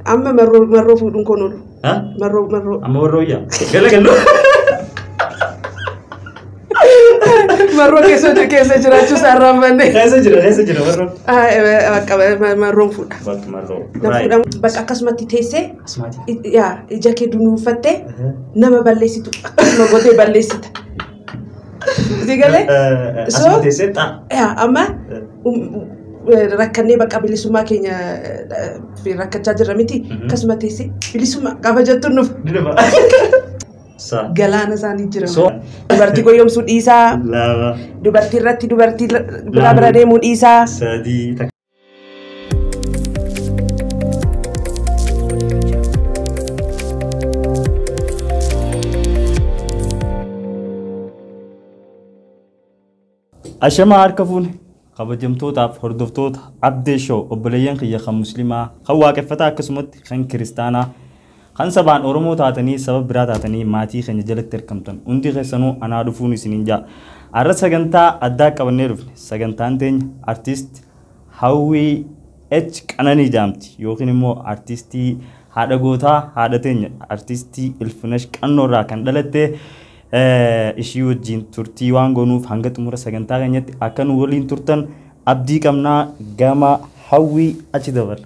Amma marroo fuudhuun koon oolu. Marroo marroo. Amma warra wayyaa. Gala gallu. Marroo keessa jiraachuu isaa irraanfanne. Keessa jira warroon. Bakka marroon fuudha. Bakka marroo. Na fuudha bakka akkasumatti teessee Asumaati. Yaa ija kee dunuunfattee nama balleessitu akkasuma gootee balleessita. Si galee? Asuma teessee xaa. Yaa amma rakkannee bakka bilisummaa keenya rakkachaa jirra miti, akkasuma teessee bilisummaa gaafa jettu nuuf Ni dhufa. Sa. Galaana isaanii jira. So. Dubartii goyyomsuu dhiisaa, Lama. Dubartii irratti dubartii biraa bira deemuu dhiisaa. Sadii. Takka. Ashama harka fuune, kabajamtootaaf hordoftoota Abdee Show, obboleeyyan kiyya kan musliimaa, kan waaqeffataa, akkasumatti kan kiristaanaa, kan sabaan Oromoo taatanii saba biraa taatanii maatii keenya jalatti argamtan hundi keessanuu anaa dhufuun isiniin jaa. Har'a sagantaa addaa qabannee dhufne. Sagantaan teenya artist Hawwii H Qananii jaamti yookiin immoo artistii haadha gootaa, haadha teenya artistii Ilfinash Qannoorraa kan dhalatte ishii wajjin turtii waan goonuuf hanga xumura sagantaa keenyatti akka nu waliin turtan abdii qabnaa. Gama Hawwii achi dabarra.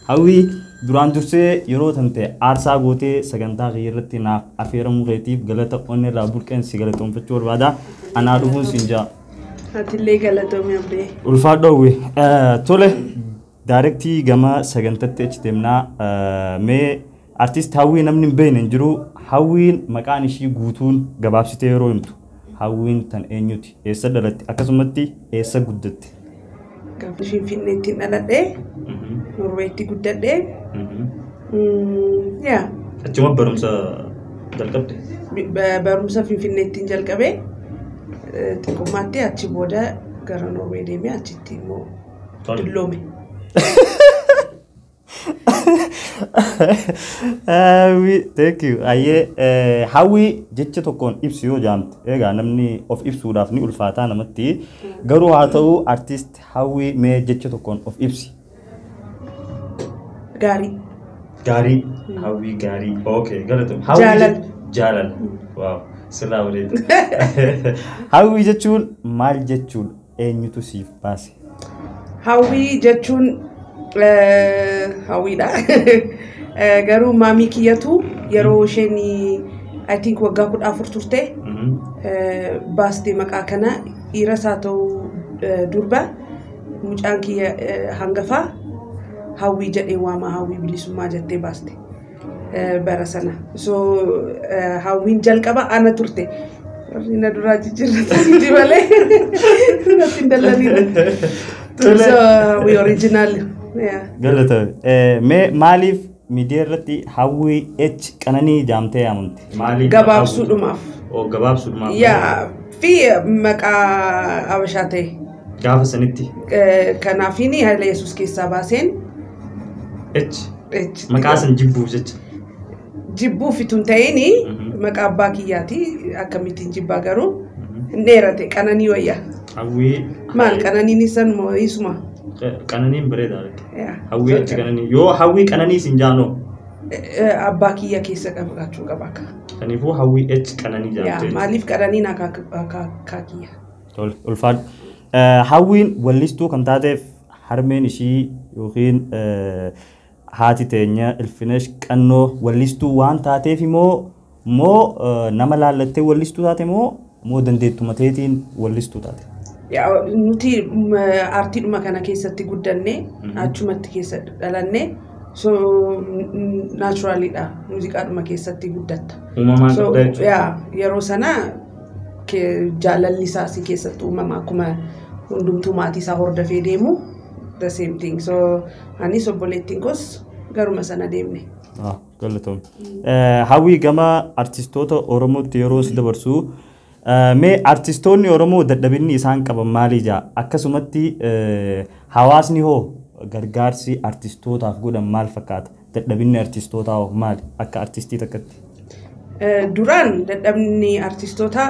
Hawwii, duraan dursee yeroo tan ta'e aarsaa gootee sagantaa kee irratti naaf affeeramuu keetiif galata onnee irraa burqeen si galatoonfachuu barbaada. Anaa dhufuun siin jaa. Atillee galatoomii, Abdee. Ulfaadhu, Hawwii. Tole, direct gama sagantatti achi deemnaa. Mee artist Hawwii namni hin beekne hin jiru. Hawwiin maqaan ishii guutuun gabaabsitee yeroo himtu. Hawwiin tan eenyuti? Eessa dhalatte? Akkasumatti eessa guddatte? Gaafa Finfinneetti dhaladhee, Norweetti guddadhee. Yaa. Achuma barumsa jalqabde? Barumsa Finfinneettiin jalqabee xiqqummaatti, achi booda gara Norwee deemee achitti immoo dulloome. Hawwii, thank you. Ayyee, Hawwii jecha tokkoon ibsu yoo jaamte, egaa namni of ibsuudhaaf ni ulfaataa namatti. Garuu haa ta'u, artist Hawwii mee jecha tokkoon of ibsi. Gaarii. Gaarii. Hawwii gaarii. Okay, galatoomi. Jaalala. Jaalala. Wow, sirraa bareeda. Hawwii jechuun maal jechuudha? Eenyutu siif baase? Hawwii jechuun hawwiidha. Garuu maamii kiyyatu yeroo isheen, I think, waggaa 14 turte baastee maqaa kana. Dhiiras haa ta'u durba, mucaan kiyya hangafaa Hawwii jedhee waama, Hawwii bilisummaa jettee baaste bara sana. So hawwiin jalqaba ana turte. Warri na duraa jijjiirrataniiti malee natti hin dallaniidha. So hawwii original. Yeah. Galatoomi. Mee maaliif miidiyaa irratti Hawwii H Qananii jaamtee yaamamte? Maaliif? Gabaabsuudhumaaf. Oo, gabaabsuudhumaaf. Yaa, fi maqaa Habashaa ta'e. Gaafa sanitti. Kanaafiin Haila Yesuus keessaa baaseen. H. H. Maqaa san jibbuuf jecha. Jibbuuf itoo hin ta'in, maqaa abbaa kiyyaati, akkamittiin jibbaa, garuu hin dheerate, Qananii wayyaa. Hawwii. Maal, Qananiin sanuma isuma. Qananiin bareeda. Yaa. Hawwii H Qananii. Yoo Hawwii Qananii sin jaanoo. Abbaa kiyya keessa qabaachuu qaba akka. Kanaafuu Hawwii H Qananii Yaa, jaamtee. maaliif Qananiin akaakuu kiyya. Tole, ulfaadhu. Hawwiin wallistuu kan taateef harmeen ishii yookiin haati teenya Ilfinesh Qannoo wallistuu waan taateef immoo moo nama laallattee wallistuu taate moo dandeettuma teetiin wallistuu taate? Yaa, nuti aartiidhuma kana keessatti guddanne, achumatti keessa dhalanne, so naturalidha, muuziqaadhuma keessatti guddatta. Uumamaan So, qabda jechuudha. yaa, yeroo sana jaalalli isaa si keessatti uumama, akkuma hundumtuu maatii isaa hordofee deemu, the same thing. So anis obboleettiin koos garuma sana deemne. Ah, galatoomne. Hawwii, gama artistoota Oromootti yeroo si dabarsu, mee artistoonni Oromoo dadhabinni isaan qaban maali jaa? Akkasumatti hawaasni hoo gargaarsi artistootaaf godhan maal fakkaata? Dadhabinni artistootaa hoo maali akka artistii takkatti? Duraan dadhabni artistoota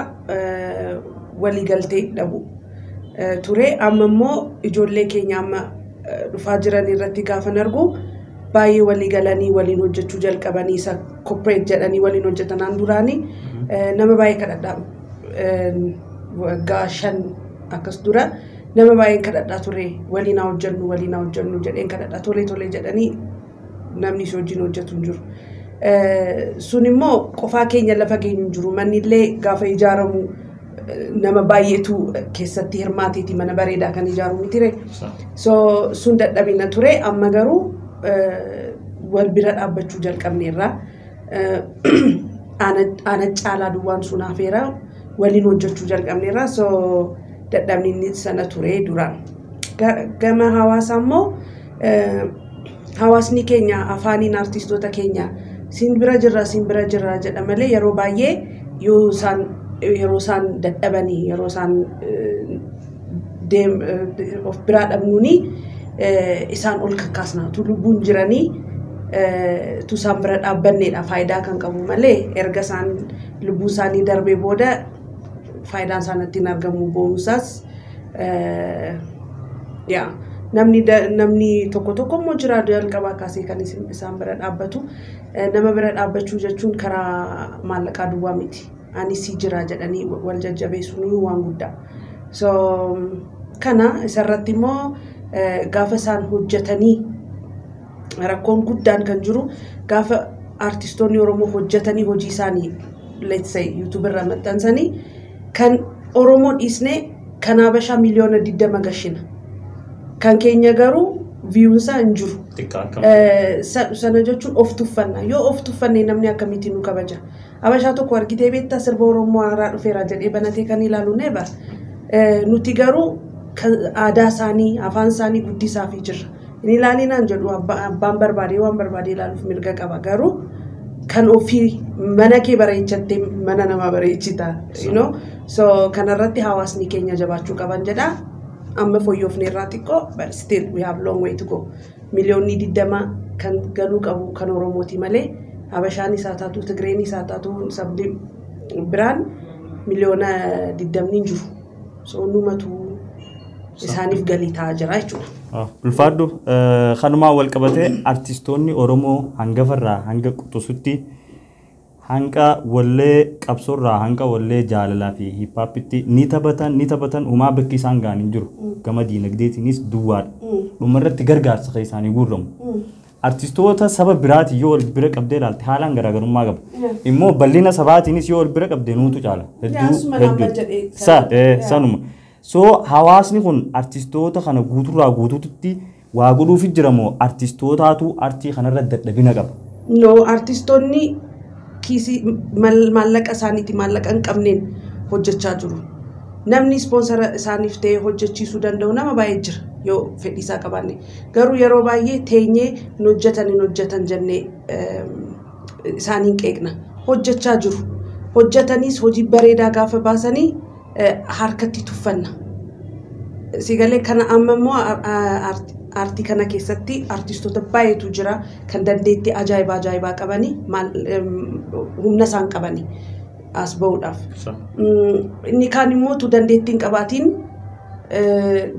waliigaltee dhabu ture. Amma immoo ijoollee keenya amma dhufaa jiran irratti gaafan argu Baay'ee walii galanii waliin hojjechuu jalqabanii, isa corporate jedhanii waliin hojjetanaan duraanii nama baay'ee kadhadhaa, waggaa 5 akkas dura nama baay'een kadhadhaa ture, waliin haa hojjennu, waliin haa hojjennu jedheen kadhadhaa, tolee tolee jedhanii namni si wajjin hojjetu hin jiru. Sun immoo qofaa keenya lafa geenyu hin jiru. Manni illee gaafa ijaaramu nama baay'eetu keessatti hirmaateeti mana bareedaa kan ijaaru mitire. So sun dadhabina ture. Amma garuu wal bira dhaabbachuu jalqabneerra. Ana caalaa duwwaan sun hafeera, waliin hojjechuu jalqabneerra. So dadhabni inni sana ture duraan. Gama hawaasaa immoo, hawaasni keenya afaaniin artistoota keenya siin bira jirra, siin bira jirra jedha malee, yeroo baay'ee yoo isaan yeroo isaan dadhabanii, yeroo isaan of biraa dhabnuuni isaan ol kakkaasna. Tu lubbuun jiranii tu isaan bira dhaabbanneedha faayidaa kan qabu malee, erga isaan lubbuun isaanii darbee booda faayidaan isaan ittiin argamu bo'uunsaas yaa namni tokko tokko immoo jira, jalqabaa kaasee kan isaan bira dhaabbatu. Nama bira dhaabbachuu jechuun karaa maallaqaa duwwaa miti. Anis jira jedhanii wal jajjabeessuun waan guddaa. So kana isarratti immoo gaafa isaan hojjetanii, rakkoon guddaan kan jiru gaafa artistoonni Oromoo hojjetanii hojii isaanii, let's say, YouTube irra maxxansanii, kan Oromoo dhiisnee kan Habashaa miliyoona 20 gashina. Kan keenya garuu viewnsaa hin jiru. Sana jechuun of tuffanna. Yoo of tuffanne namni akkamittiin nu kabaja? Habashaa tokko argitee beektaa sirba Oromoo haaraa dhufeera jedhee banatee kan ilaalu? Never. Nuti garuu aadaa isaanii, afaan isaanii guddisaafii jirra. Inni ilaalinaan jedhu, abbaan barbaade waan barbaade ilaaluuf mirga qaba. Garuu kan ofii mana kee bareechattee mana namaa bareechita. So kanarratti hawaasni keenya jabaachuu qaban jedha. Amma fooyyofne irraa xiqqoo, but still we have long way to go. Miliyoonni 20 kan galuu qabu kan Oromooti malee, Habashaan isaa taatu, Tigreen isaa taatu, sabni biraan miliyoona 20 hin jiru. So numatu isaaniif galii ta'aa jira jechuudha. Ulfaadhu. Kanumaan wal qabatee artistoonni Oromoo hangafarraa hanga quxisutti, hanga wallee qabsoorraa hanga wallee jaalalaa fi hip hopitti ni taphatan, humaa bakki isaan ga'an hin jiru. Gama diinagdeetiinis duwwaadha. Dhumarratti gargaarsa kan isaanii guurramu. Artistoota saba biraatiin yoo wal bira qabdee ilaalte haalaan garaagarummaa qaba. Immoo bal'ina sabaatiinis yoo wal bira qabde nuutu caala. Hedduu. Sanuma. So hawaasni kun artistoota kana guuturraa guutuutti waa godhuufi jira moo artistootaatu artii kanarra dadhabina qaba? No, artistoonni kiisii maallaqa isaaniiti maallaqa hin qabneen hojjechaa jiru. Namni sponsor isaaniif ta'ee hojjechiisuu danda'u nama baay'ee jira yoo fedhii isaa qabaanne. Garuu yeroo baay'ee teenyee hin hojjetan, hin hojjetan jennee isaaniin qeeqna. Hojjechaa jiru. Hojjetaniis hojii bareedaa gaafa baasanii harkatti tuffanna. Sigalee kana amma immoo aartii kana keessatti artistoota baay'eetu jira kan dandeettii ajaa'ibaa ajaa'ibaa qabanii, humna isaan qabanii as bahuudhaaf. Inni kaan immoo tu dandeettii hin qabaatiin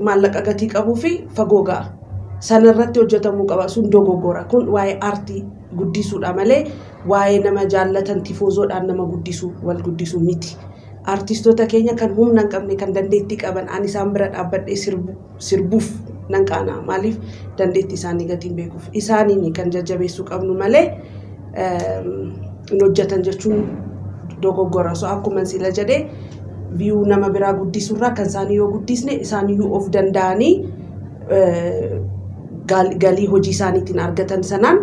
maallaqa gatii qabuu fi fagoo ga'a. Sanarratti hojjetamuu qaba. Sun dogoggora. Kun waa'ee aartii guddisuudha malee waa'ee nama jaallatan tifoozoodhaan nama guddisuu wal guddisuu miti. Artistoota keenya kan humna hin qabne, kan dandeettii qaban, ani isaan bira dhaabbadhee sirbuuf nan qaana. Maaliif? Dandeettii isaanii gatiin beekuuf. Isaaniin kan jajjabeessuu qabnu malee hin hojjetan jechuun dogoggora. So akkuma sila jedhee, view nama biraa guddisuurraa kan isaanii yoo guddisne, isaaniyyuu of danda'anii galii hojii isaaniitiin argatan sanaan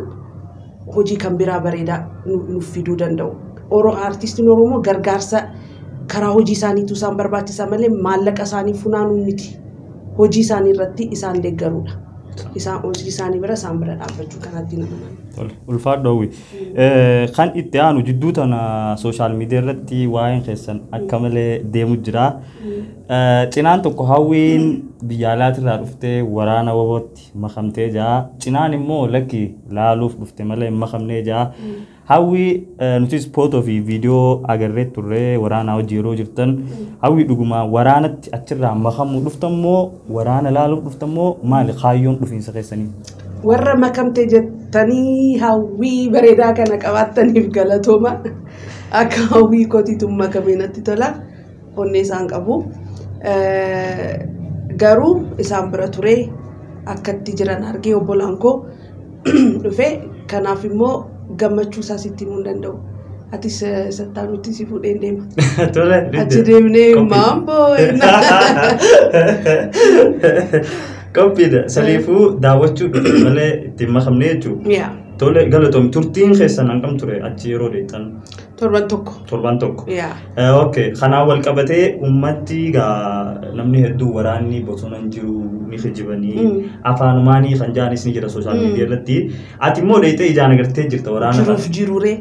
hojii kan biraa bareedaa nuuf fiduu danda'u. Artistiin Oromoo gargaarsa karaa hojii isaaniitu isaan barbaachisa malee maallaqa isaanii funaanuu miti. Hojii isaanii irratti isaan deeggaruudha. Isaan hojii isaanii bira isaan bira dhaabbachuu kanatti nama. Ulfaadhu, Hawwi. Kan itti aanu, jidduu tana social media irratti waa'een keessan akka malee deemu jira. Cinaan tokko Hawwiin biyya alaatirraa dhuftee waraana WBOtti makamtee jaa. Cinaan immoo lakki laaluuf dhufte malee hin makamnee jaa. Hawwii, nutis footoo fi viidiyoo agarree turree waraanaa hojii yeroo jirtan. Hawwii, dhugumaa waraanatti achirraa makamuu dhuftan moo waraana laaluuf dhuftan moo maali kaayyoon dhufiinsa keessanii? Warra makamte jettanii hawwii bareedaa kana qabaattaniif galatooma. Akka hawwii kootiitu makamee natti tola. Onnee isaan qabu. Garuu isaan bira turee akkatti jiran argee obbolaan koo dhufee, kanaaf immoo gammachuu isaa sitti himuu hin danda'u. Atis sattaanutti si fuudheen deema. Tole. Achi deemnee maamboo. Qophiidha. Saliifuu daawwachuu dhufe malee ittiin makamne jechuudha. Yaa. Tole, galatoom. Turtiin keessan hangam ture achi yeroo deettan? Torban tokko. Torban tokko. Yaa. Okay, kanaan wal qabatee ummatti gaa namni hedduu waraanni bosona hin jiru ni kijibanii afaanumaanii kan jaanis ni jira social media irratti. Ati immoo deetee ijaan agartee jirta waraana kana. Jiruuf jiruuree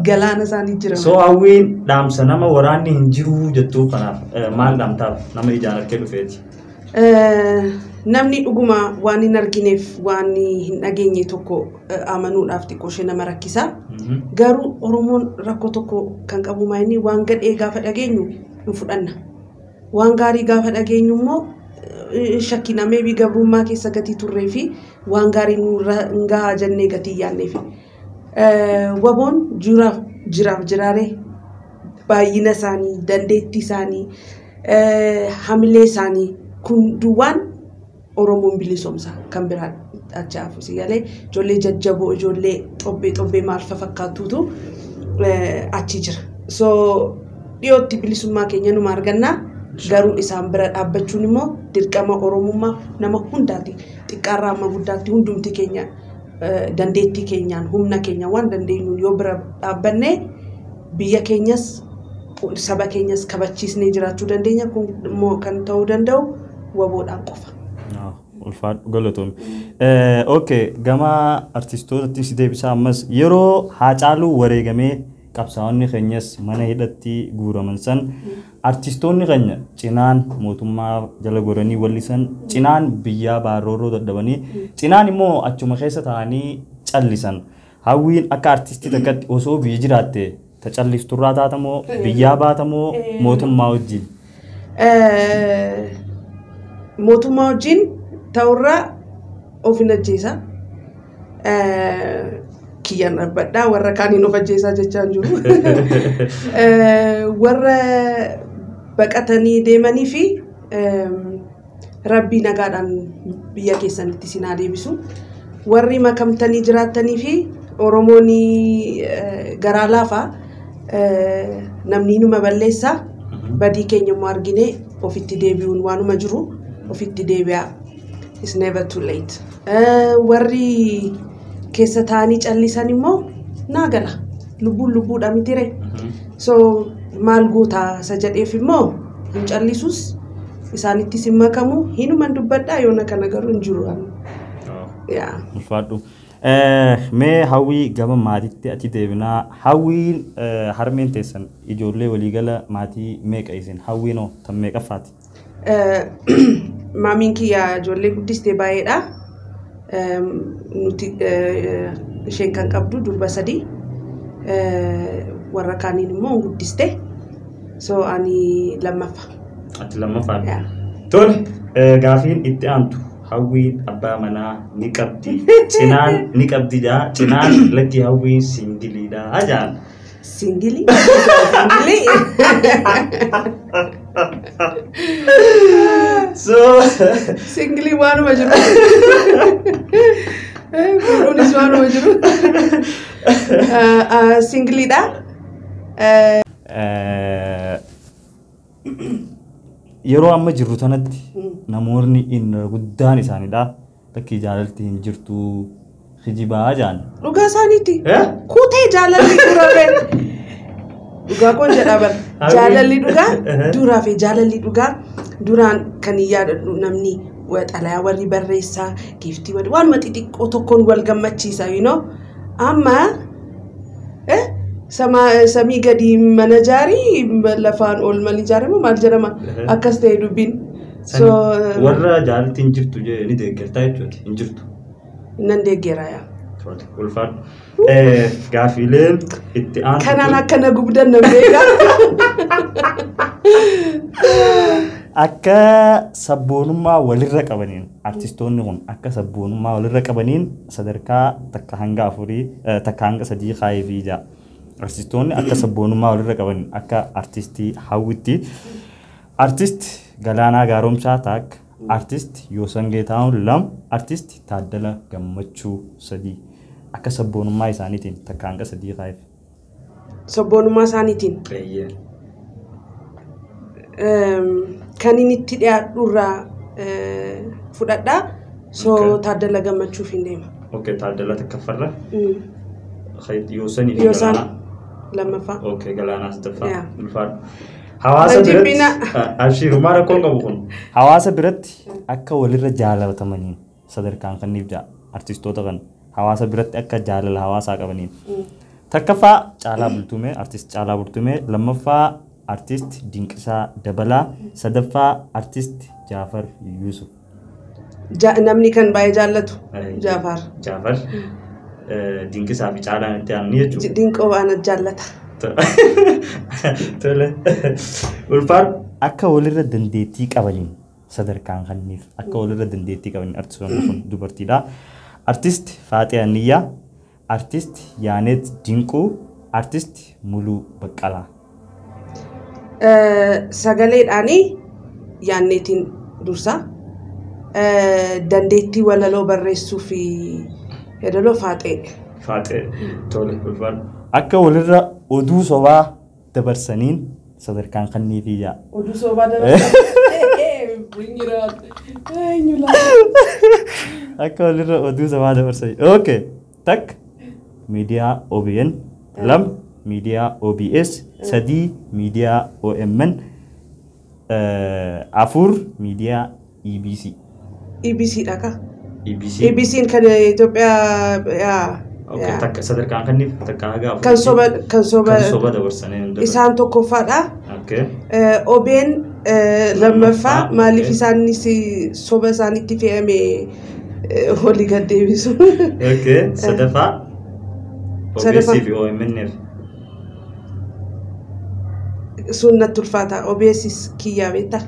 galaana isaanii jira. So Hawwiin, dhaamsa nama waraanni hin jiru jettuuf kanaaf maal dhaamtaaf, nama ijaan argee dhufeeti? Namni dhuguma waan hin argineef waan hin dhageenye tokko amanuudhaaf xiqqoo ishee nama rakkisa. Garuu Oromoon rakkoo tokko kan qabu maayini waan gadhee gaafa dhageenyu hin fudhanna. Waan gaarii gaafa dhageenyu immoo shakkina. Maybe gabrummaa keessa gatii turree fi waan gaarii nurra hin gahaa jennee gatii yaadneef. WBOn jiraaf jiraaf jiraaree baay'ina isaanii, dandeettii isaanii, hamilee isaanii kun duwwaan Oromoon bilisoomsa kan biraan achi hafu si galee ijoollee jajjaboo, ijoollee xobbee xobbee maal fa fakkaattuutu achi jira. So dhiyootti bilisummaa keenya numa argannaa, garuu isaan bira dhaabbachuun immoo dirqama Oromummaa nama hundaati. Xiqqaarraa amma guddaatti hundumti keenya dandeettii keenyaan, humna keenya waan dandeenyuun yoo bira dhaabbanne biyya keenyas saba keenyas kabachiisnee jiraachuu dandeenya. Kun immoo kan ta'uu danda'u WBOdhaan qofa. Ulfaadhu, galatoomii. Okay, gama artistootatti si deebisaa ammas. Yeroo Haacaaluu wareegamee qabsaa'onni keenyas mana hidhatti guuraman san, artistoonni keenya cinaan mootummaa jala goranii wallisan, cinaan biyyaa baarroorroo dadhabanii, cinaan immoo achuma keessa taa'anii callisan. Hawwiin akka artistii takkatti osoo biyya jiraatte ta callisturraa taatamoo, biyyaa baatamoo, mootummaa wajjin? Mootummaa wajjin ta'urraa of hin ajjeesa. Kiyyaan dhaabbadhaa, warra kaaniin of ajjeesaa jechaa hin jiru. Warra baqatanii deemanii fi rabbii nagaadhaan biyya keessanitti isin haa deebisu. Warri makamtanii jiraattanii fi Oromoon garaa laafaa, namni numa balleessaa, badii keenya immoo arginee ofitti deebi'uun waanuma jiru, ofitti deebi'aa. It's never too late. Warri keessa taa'anii callisan immoo naa gala. Lubbuun lubbuudha mitire. So maal gootaa isa jedheef immoo hin callisus, isaanittis hin makamu, hinuman dubbadhaa yoona kana, garuu hin jiru. Yaa. Ulfaadhu. Mee Hawwii, gama maatiitti achi deebinaa. Hawwiin, harmeen teessan ijoollee waliigala maatii meeqa isin? Hawwiinoo tan meeqaffaati? Maamiin kiyya ijoollee guddistee baay'eedha. Nuti isheen kan qabdu durba sadii. Warra kaaniin immoo guddiste. So ani lammaffa. Ati lammaffaadha. Yaa. Tole, gaafiin itti aantu, Hawwiin abbaa manaa ni qabdi. Cinaan ni qabdi jaa. Cinaan lakki, Hawwiin singleiidha jaan. Single? Single? So Single waanuma jiru. Fuudhuunis waanuma jiru. Singleiidha. Yeroo amma jirru tanatti namoonni inni guddaan isaaniidha. Lakkii, jaalalti hin jirtu, kijibaa jaan. Dhugaa isaaniiti. Eh? Kutee jaalalli dura bee. Dhugaa koon jedhaa bara. Jaalalli dhugaa duraa fi jaalalli dhugaa duraan kan hin yaadadhu, namni xalayaa warri barreessaa, giiftii warri waanuma xixiqqoo tokkoon wal gammachiisa. Amma Samii gadi mana jaarii lafaan ol mali ijaaramu maal jedhama akkas ta'e dubbiin. Warra jaalalti hin jirtu ni deeggartaa jechuudha hin jirtu. Nan deeggera yaa. Ulfaadhu. Gaafiileen itti aantu. Kanaan akkana gubdan nan beeka. Akka sabboonummaa walirra qabaniin artistoonni kun akka sabboonummaa walirra qabaniin sadarkaa 1 hanga 4 1 hanga 3 kaayee fi ja'a. Artistoonni akka sabboonummaa walirra qabaniin akka artistii Hawwitti. Artist Galaanaa Gaaromsaa 1, Artist Yoosan Geetahuun 2, Artist Taaddala Gammachuu 3. Akka sabboonummaa isaaniitiin 1 hanga 3 kaayee. Sabboonummaa isaaniitiin? Kan inni itti dhiyaadhu irraa fudhadhaa. So Taaddala Gammachuuf hin deema. Okay, Taaddala tokkoffaarra. Yoosanii fi Yoosaan lammaffaa. Okay, Galaanaa sadaffaa. Ulfaadhu. Hawaasa biratti abshiirumaa rakkoon qabu kun. Hawaasa biratti akka walirra jaalatamaniin sadarkaan kanniif ja'a artistoota kan hawaasa biratti akka jaalala hawaasaa qabaniin. Tokkoffaa Caalaa Bultumee, artist Caalaa Bultumee, lammaffaa artist Dinqisaa Dabalaa, sadaffaa artist Jaafar Yuusuf. Namni kan baay'ee jaallatu Jaafar. Jaafar Dinqisaa fi Caalaan itti aananii jechuudha. Dinqoo ana jaallata. Tole. Ulfaadhu. Akka walirra dandeettii qabaniin sadarkaan kanniif akka walirra dandeettii qabaniin artistoonni kun dubartiidha. Artist Faaxee Anniyyaa, Artist Yaanet Dinquu, Artist Muluu Baqqalaa. Sagaleedhaanii Yaanneetiin dursa. Dandeettii walaloo barreessuu fi yeedaloo Faaxee. Faaxee tole ulfaadhu. Akka walirra oduu sobaa dabarsaniin sadarkaan kanniifii ja'a. Oduu sobaa dabarsan. Bring it on. Akka walirra oduu sobaa dabarsanii. Okay. 1 miidiyaa OBN, 2 miidiyaa OBS, 3 miidiyaa OMN, 4 miidiyaa EBC. EBC dha ka? EBC. EBC'n kan Itoophiyaa. Okay, takka sadarkaan kanniif takka haga afur. Kan soba kan soba kan soba dabarsanii. Isaan tokkoffaadha. Okay. OBN lammaffaa maaliif isaanis soba isaanitti fe'ame olii gad deebisu. Okay, sadaffaa OBS fi OMN. Sun natti ulfaata. OBS kiyyaa beektaa?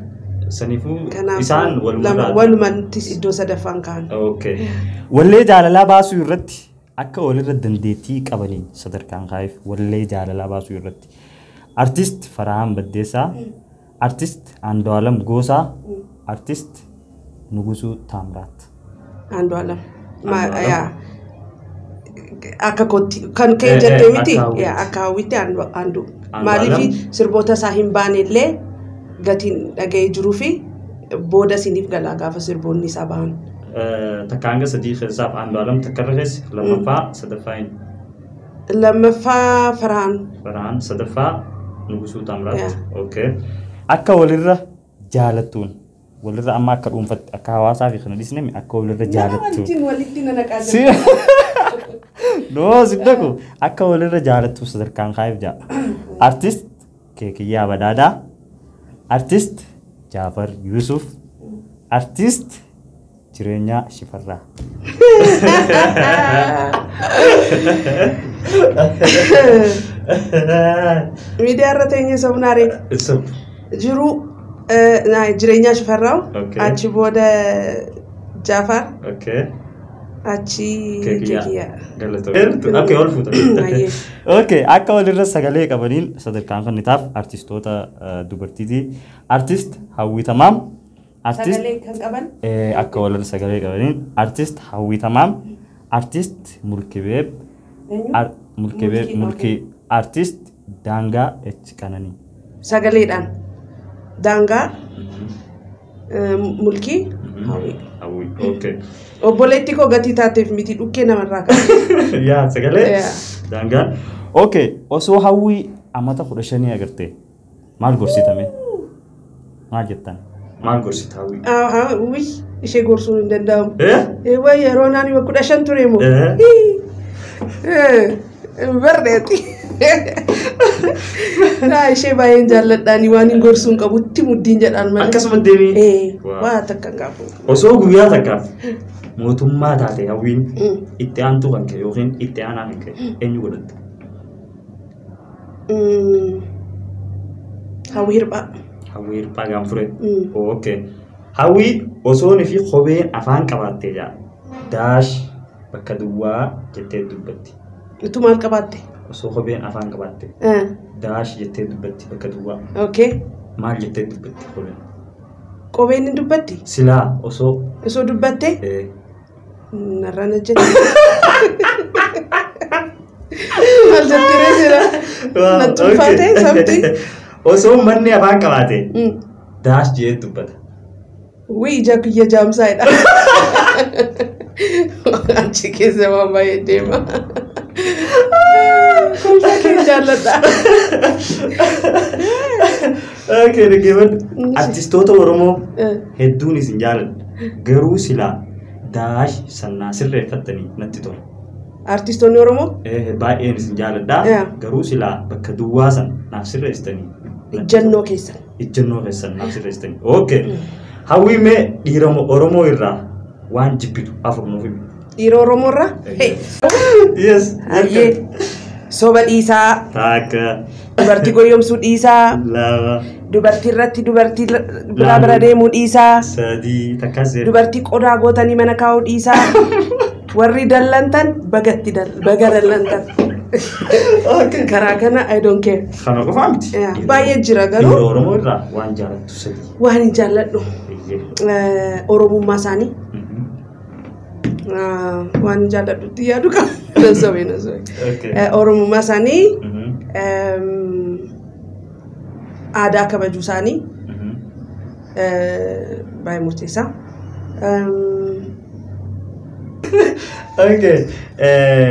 Saniifuu isaan walumaa walumantis iddoo sadaffaan ka'an. Okay. Wallee jaalalaa baasuu irratti akka walirra dandeettii qabaniin sadarkaan kaa'eef wallee jaalalaa baasuu irratti. Artist Farahaan Baddeessaa, Artist Andu'aalam Goosaa, Artist Nugusuu Taamraat. Andu'aalam. Akka kootti kan ka'e jettee miti akka Hawwitti Andu. Maaliif sirboota isaa hin baane illee gatiin dhaga'ee jiruu fi booda isiniif galaa gaafa sirboonni isaa bahan. 1 hanga 3 keessaaf Andu'aalam takkarra keessa lammaffaa sadaffaa hin. Lammaffaa Farahaan. Farahaan sadaffaa Nugusuu Taamraat. Okay. Akka walirra jaalattuun walirra amma akka dhuunfatti akka hawaasaa fi kana dhiisne akka walirra jaalattuun. Nama walitti nanaqaa jira. No, siddaku akka walirra jaalattuuf sadarkaan kaa'eef ja'a. Artist Keekiyyaa Badaadaa, Artist Jaafar Yuusuf, Artist Jireenyaa Shifarraa. Miidiyaa irra teenyee sobnaaree. Jiru Jireenyaa Shifarraa achi booda Jaafar. Achi Keekiyyaa. Okay, akka walirra sagalee qabaniin sadarkaan kennitaaf artistoota dubartiiti. Artist Hawwii Tamaam. Sagalee kan qaban? Akka walirra sagalee qabaniin artist Hawwii Tamaam, artist Mulkibeeb, Mulkibeeb Mulkii, artist Daangaa H Qananii. Sagaleedhaan Daangaa Mulkii Hawwii. Hawwii, okay. Obboleetti koo gatii taateef miti dhukkee namarraa qaba. Yaa sagalee daangaan. Okay, osoo Hawwii amata 15 agartee maal gorsitame? Maal jettan? Maal gorsita Hawwii? Hawwii ishee gorsuun hin danda'amu. Wayi yeroo naani 15 ture moo? Barreeti. Naa ishee baay'een jaalladhaani waan hin gorsuun qabutti muddiin jedhaan malee. Akkasuma deemee. Ee, waa takka hin qabu. Osoo guyyaa takkaaf mootummaa taate Hawwiin, itti aantuu kan ka'e yookiin itti aanaa kan ka'e eenyu godhatta? Hawwii Hirphaa. Hawwii Hirphaa Gaanfuree. Okay. Hawwii, osoon fi kopheen afaan qabaattee jaa. Dash bakka duwwaa jettee dubbatti. Utuu maal qabaatte? Osoo kopheen afaan qabaatte. Dash jettee dubbatti bakka duwwaa. Okay. Maal jettee dubbatti kopheen? Kopheen ni dubbatti? Silaa osoo. Osoo dubbatte? Narraan hojjette. Maal jettee jira? Natti ulfaate sabti. Osoo manni afaan qabaate dash jee dubbata. Wii, ija kiyya jaamsaadha. Achi keessa waan baay'ee deema. Kolfa kee jaalladha. Okay, dhaggeeffadhu. Artistoota Oromoo hedduun isin jaaladha. Garuu silaa dash sannaa sirreeffattanii natti tola. Artistoonni Oromoo? Baay'een isin jaaladha. Garuu silaa bakka duwwaa san naaf sirreessitanii. Ijjannoo keessan. Ijjannoo keessan naaf sirreessitanii. Okay. Hawwii, mee dhiira Oromoo irraa waan jibbitu afur nuuf himi. Dhiira Oromoo irraa? Yes. Hayyee. Soba dhiisaa. Takka. Dubartii goyyomsuu dhiisaa. Lama. Dubartii irratti dubartii biraa bira deemuu dhiisaa. Sadii. Takkas. Dubartii qodaa gootanii mana kaa'uu dhiisaa. Warri dallantan bagatti baga dallantan. Karaa kana I don't care. Kana qofaa miti. Baay'ee jira garuu. Dhiira Oromoo irraa waan jaalattu sadii. Waan hin jaalladhu. Oromummaa isaanii. Waan jaalladhutti yaadu qaba. Nan sobee, nan sobee. Oromummaa isaanii, aadaa kabajuu isaanii baay'ee murteessaa. Okay.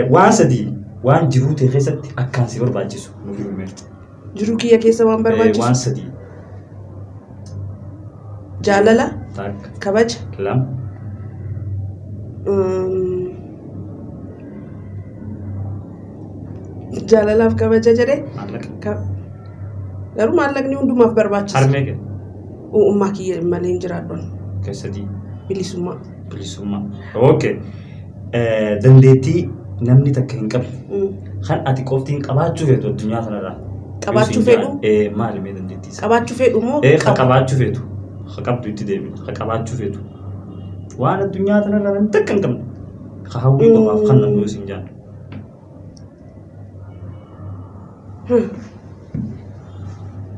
Waan sadii waan jiruu ta'e keessatti akkaan si barbaachisu nuuf himi. Jiruu kiyya keessa waan barbaachisu. Waan sadii. Jaalala. Takka. Kabaja. Lama. Jaalalaaf kabaja jedhee. Maallaqa. Garuu maallaqni hundumaaf barbaachisa. Harmee kee. Uumaa kiyya malee hin jiraadhu. Okay, sadii. Bilisummaa. Bilisummaa. Okay. Dandeettii namni takka hin qabne kan ati qoftiin qabaachuu feetu addunyaa kanarraa. Qabaachuu fedhu? Maali mee dandeettii isaa? Qabaachuu fedhu moo? Ka qabaachuu feetu. Ka qabdu itti deebina. Ka qabaachuu feetu. Waan addunyaa kanarraa namni takka hin qabne. Ka Hawwii qofaaf kan namni yoo siin jaan.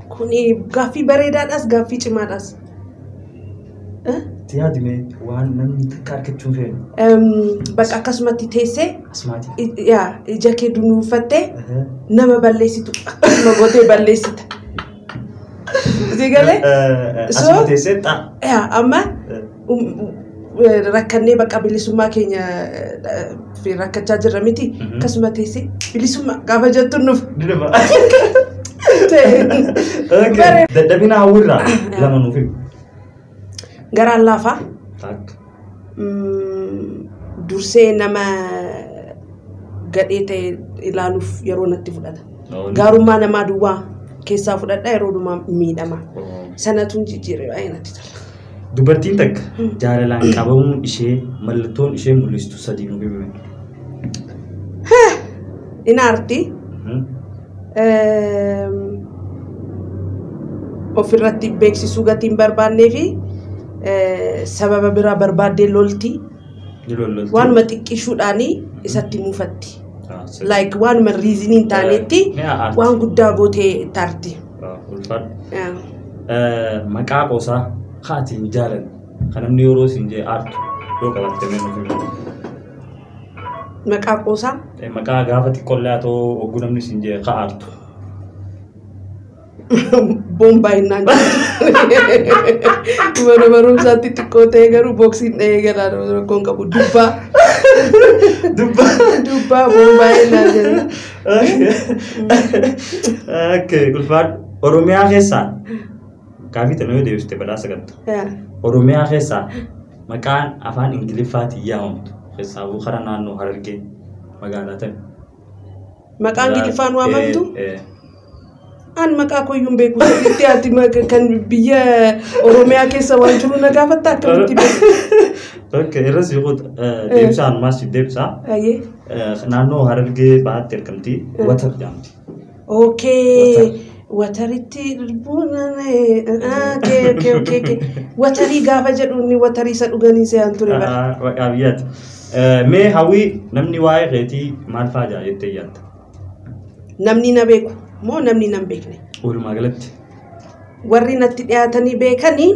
Kuni gaaffii bareedaadhaas, gaaffii cimaadhaas. Itti yaadime, waan namni takka argachuu hin feene. Bakka akkasumatti teessee Asmaatii. Yaa, ija kee dunuunfattee nama balleessitu akkasuma gootee balleessita. Si galee? Asuma teessee xaa. Yaa, amma rakkannee bakka bilisummaa keenya fi rakkachaa jirra miti, akkasuma teessee bilisummaa gaafa jettu nuuf Ni dhufa. Bare- Dadhabina Hawwiirraa lama nuuf himi. Garaan laafaa. Takka. Dursee nama gadhee ta'e ilaaluuf yeroo natti fudhata. Gaarummaa namaa duwwaa keessaa fudhadha, yeroo dhumaa miidhama. Sanatuun jijjiiree baay'ee natti tola. Dubartiin takka jaalalaan qabamuun ishee mallattoon ishee mul'istu sadii nuuf himi. Inaarti ofirratti beeksisuu gatii hin barbaannee fi sababa biraa barbaaddee lolti. Ni lollolti. Waanuma xiqqishuudhaanii isatti muufatti. Ah, sadii. Like waanuma reason hin taanetti Ni aarti. waan guddaa gootee taarti. Ah, ulfaadhu. Maqaa qoosaa haati hin jaalanne kan namni yeroo siin jee aartu yoo qabaatte mee nuuf himi. Maqaa qoosaa? Maqaa gaafa xiqqoollee haa ta'u, hogguu namni siin jee ka aartu. Boombaa hinnaan jedhu. Mana barumsaatti xiqqoo ta'e garuu booksiin dhahee galaa rakkoon qabu, dubbaa. Dubbaa. Dubbaa boombaa hinnaan jedhu. Okay, ulfaadhu. Oromiyaa keessaa gaafii tana yoo deebiste badhaasa qabda. Oromiyaa keessaa maqaan afaan Ingiliffaatiin yaamamtu keessaa karaa naannoo Harargee magaalaa tami? Maqaa Ingiliffaan waamamtu? An maqaa koyyuu hin beeku. Sirriitti ati kan biyya Oromiyaa keessa waan jiru na gaafatta, akkamitti beeku? Okay, irra si deebisaa, ammaas si deebisaa. Ayyee. Naannoo Harargee Bahaatti argamti. Watar jedhamti. Okay. Wataritti buuna. Okay. Watarii gaafa jedhu inni watarii isa dhuganii se'an ture bara. Maqaa biyyaati. Mee Hawwii, namni waa'ee keetii maal fa'aa jaa jettee yaadda? Namni na beeku moo namni na hin beekne? Walumaa galatti. Warri natti dhiyaatanii beekanii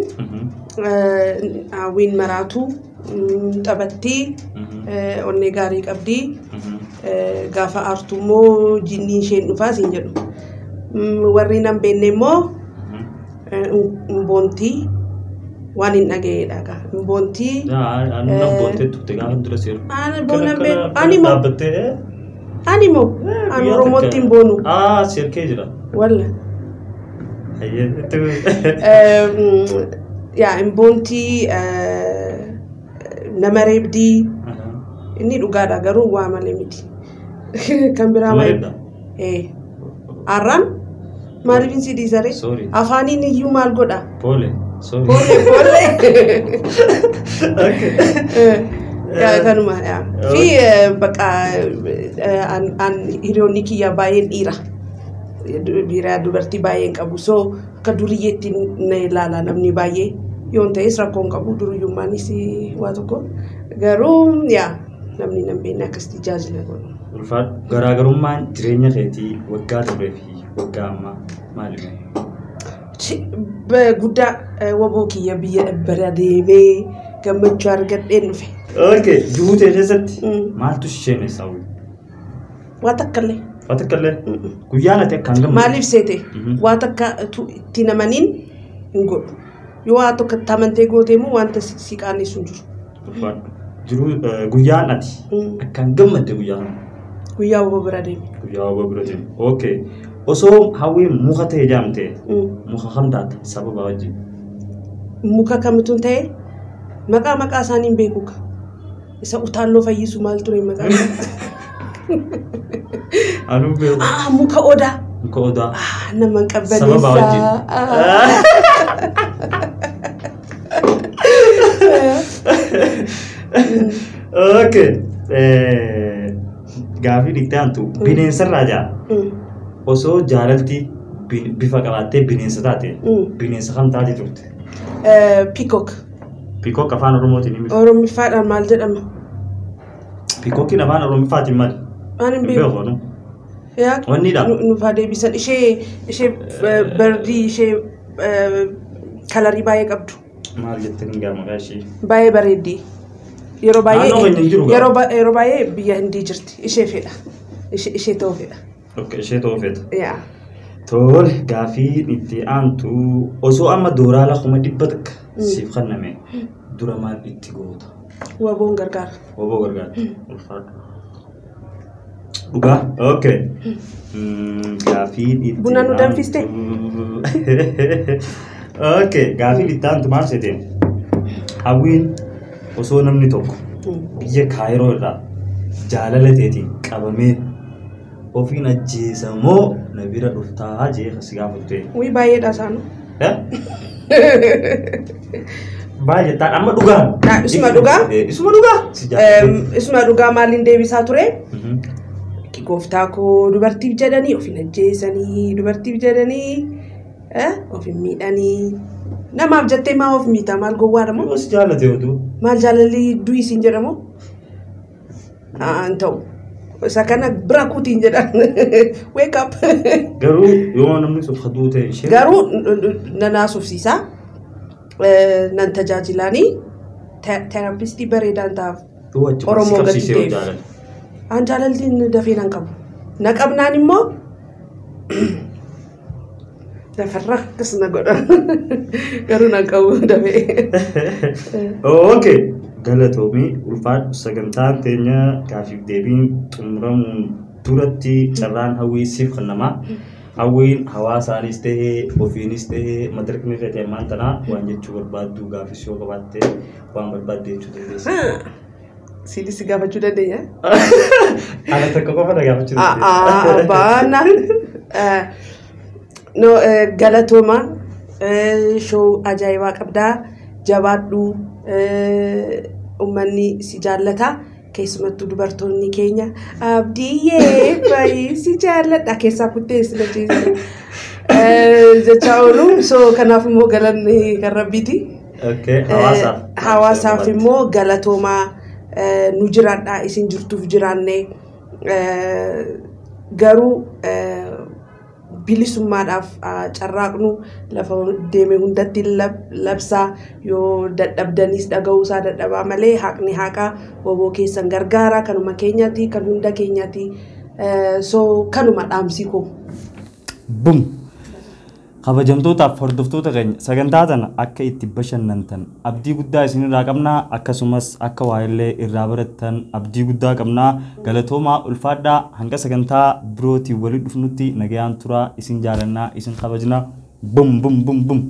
Hawwiin maraatuu, taphattii, onnee gaarii qabdii, gaafa aartu immoo jinniin isheen dhufaa siin jedhu. Warri nan beekne immoo hin boontii, waan hin dhaga'eedha gaa. Hin boontii. Anu nan boontee turte gaafa dura seeru. Ani boona beeku. Ani moo Dhaabbattee. ani moo ani Oromootti hin boonu. Ah, seerkee jira. Walla. Hayyee. Yaa, hin boontii, nama reebdii, inni dhugaadha garuu waa malee miti. Kan biraa Nama maal? reebdaa? Ee. Arraan maaliif si dhiisare? Sorry. Afaaniin iyyuu maal godha? Pole. Sorry. Pole pole. Okay. Yaa, kanuma yaa. Fi bakka an hiriyoonni kiyya baay'een dhiira. Dhiira, dubartii baay'een qabu. So akka duriyyeetti na ilaala namni baay'ee. Yoon ta'es rakkoo hin qabu, duriyyummaanis waa tokko. Garuu yaa, namni nan beekne akkasitti jaajila godhu. Ulfaadhu. Garaagarummaan jireenya keetii waggaa turee fi waggaa ammaa maali? Guddaa waboo kiyya biyya bira deemee gammachuu argadheen dhufe. Okay. Jiruu keessatti maaltu si sheenessa, Hawwii? Waa takka illee. Waa takka illee? Guyyaan ati akkaan gammaddu. Maaliif seete? Waa takka itti namaniin hin godhu. Yoo waa tokko itti amantee goote immoo wanta si qaanessu hin jiru. Ulfaadhu. Jiruu guyyaan ati akkaan gammadde guyyaa kana. Guyyaa waboo bira deeme. Guyyaa waboo bira deeme. Okay. Osoo Hawwiin muka ta'e jaamte, muka kam taata, sababa wajjin? Muka kamituun ta'e, maqaa isaanii hin beeku ka. Isa utaalloo fayyisu maal ture maqaan isaa? Anuu beeku. Ah, muka odaa. Muka odaa. Ah, nama hin Sababa wajjin. qabbaneessaa. Ah. Okay. Gaafii itti aantu bineensarraa jaa. Osoo jaalalti bifa qabaattee bineensa taate, bineensa kam taate turte? Peacock. Peacock afaan Oromootiin himi. Oromiffaadhaan maal jedhama? Peacockiin afaan Oromiffaatiin maali? Waan hin Hin beeku. beeku anu. Yaa, Wanniidha. Nuuf haa deebisan. Ishee birdii ishee colorii baay'ee qabdu. Maal jettee hin gaa maqaa ishee? Baay'ee bareeddi. Yeroo baay'ee Naannoo keenya hin jiru gaa. Yeroo baay'ee biyya Hindii jirti. Ishee fedha. Ishee ta'uu fedha. Okay, ishee ta'uu feeta. Yaa. Tole, gaafii itti aantu, osoo amma doolaara 100,000 siif kenname, dura maal itti goota? Waboon gargaara. Waboo gargaarta. Ulfaadhu. Dhugaa? Okay. Gaafii itti Buna nu danfiste? Okay, gaafii itti aantu maal seete? Hawwiin osoo namni tokko biyya Kaayiroo irraa jaalala teetiin qabamee ofiin ajjeesamoo na bira dhuftaa jee si gaafatu ta'e. Wii, baay'eedha isaanu. Baay'ee jettaan amma dhugaan. Ah, isuma dhugaa? Isuma dhugaa. Si jaallatee. Isuma dhugaa maaliin deebisaa ture? Gooftaa koo, dubartiif jedhanii of hin ajjeesanii, dubartiif jedhanii of hin miidhanii. Namaaf jettee maa of miita? Maal, gowwaadha moo? Yoo si jaallate oduu. Maal, jaalalli du'i siin jedhamu? Hin ta'u. Isa kana bira kutiin jedhan. Wake up. Garuu yoo namni sun kaduu ta'e ishee. Garuu nan haasofsiisa. Nan tajaajilaanii. Therapistii bareedaan ta'aaf. Yoo achi Oromoo si qabsiisee yoo gadi ta'eef. jaalale. An jaalaltiin dafee nan qabu. Na qabnaan immoo lafarra akkas na godha. Garuu nan qabu dafee. Okay. Galatoomii, ulfaadhu. Sagantaan teenya gaafiif deebiin xumuramuun duratti carraan Hawwii siif kennamaa. Hawwiin hawaasaanis ta'ee ofiinis ta'ee madarkni kee ta'e ammaan tanaa waan jechuu barbaaddu, gaafis yoo qabaatte waan barbaadde jechuu dandeessa. Siinis si gaafachuu dandeenya? Ana tokko qofa na gaafachuu Baana. No, galatooma, show ajaa'ibaa qabdaa, jabaadhu, uummanni si jaallata, keessumattuu dubartoonni keenya. Abdiyyee, baay'ee si jaalladha, keessaa kuttee si lachiisa jechaa oolu. So kanaaf immoo galanni kan rabbiiti. Okay, hawaasaaf. Hawaasaaf immoo galatoomaa, nu jiraadhaa, isin jirtuuf jiraanne. Garuu bilisummaadhaaf carraaqnu, lafa deeme hundatti labsaa, yoo dadhabdanis dhaga'uusaa dadhabaa malee haqni haqa, woboo keessan gargaara, kanuma keenyaati, kan hunda keenyaati. So kanuma dhaamsi koo. Bum! Kabajamtootaaf hordoftoota keenya, sagantaa tana akka itti bashannantan abdii guddaa isinirraa qabnaa, akkasumas akka waa'illee irraa barattan abdii guddaa qabnaa. Galatoomaa, ulfaadhaa, hanga sagantaa birootiin walitti dhufnutti nagayaan turaa. Isin jaalannaa, isin kabajnaa. Bum bum bum bum.